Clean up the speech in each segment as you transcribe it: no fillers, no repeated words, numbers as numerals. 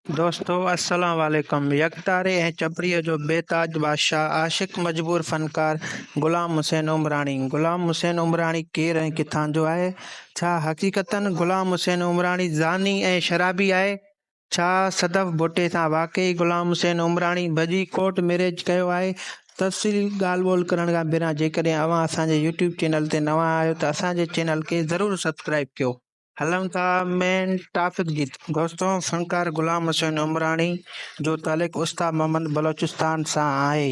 دوستو السلام عليڪم يڪتاري ۽ چپڙيء جو بي تاج بادشاهه عاشق مجبور فنڪار غلام حسين عمراڻي غلام حسين عمراڻي ڪير ۽ ڪٿان جو آهي؟ ڇا حقيقتن غلام حسين عمراڻي زاني ۽ شرابي آهي؟ ڇا صدف ڀٽي سان واقعي غلام حسين عمراڻي ڀڄي ڪورٽ ميريج ڪيو آهي؟ تفصيلي ڳالهه ٻولهه ڪرڻ کان پهريان جيڪڏهن اوهان اسان جي يوٽيوب چينل تي نوان آهيو ته اسان جي چينل کي ضرور سبسڪرائيب ڪيو. هلون ٿا مين ٽاپڪ جي. دوستو فنڪار غلام حسين عمراڻي جو تعلق استاد محمد بلوچستان سان آهي.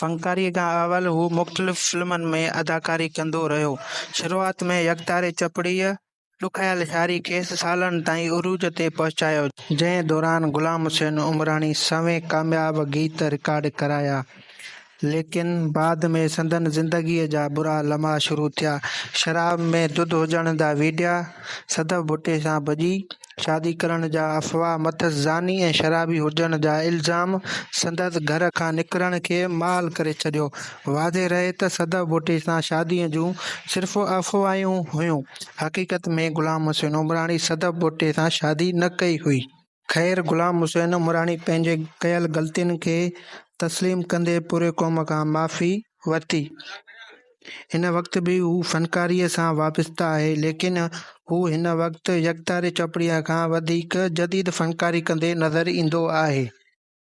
فنڪاري کان اول هو مختلف فلمن ۾ اداڪاري ڪندو رهيو. شروعات ۾ يڪتاري چپڙيء ڏکايل شاعري کيس سالن تائين عروج تي پهچايو. جنهن دوران غلام حسين عمراڻي سوين ڪامياب گيت رڪارڊ ڪرايا. ليڪن بعد ۾ سندن زندگيء جا برا لمحا شروع ٿيا. شراب ۾ ڌڌ هجڻ جا ويڊيا، صدف ڀٽي سان ڀڄي شادي ڪرڻ جا افواهه، مٿس زاني ۽ شرابي هجڻ جا الزام سندس گهر کان نڪرڻ کي محال ڪري ڇڏيو. واضح رهي ته صدف ڀٽي سان شاديء جون صرف افواهون هيون، حقيقت ۾ غلام حسين عمراڻي صدف ڀٽي سان شادي نه ڪئي هئي. خير غلام حسين عمراڻي پنهنجي ڪيل غلطين کي تسليم ڪندي پوري قوم کان معافي ورتي. هن وقت به هو فنڪاريء سان وابسته آهي ليڪن هو هن وقت يڪتاري چپڙيء کان وڌيڪ جديد فنڪاري ڪندي نظر ايندو آهي.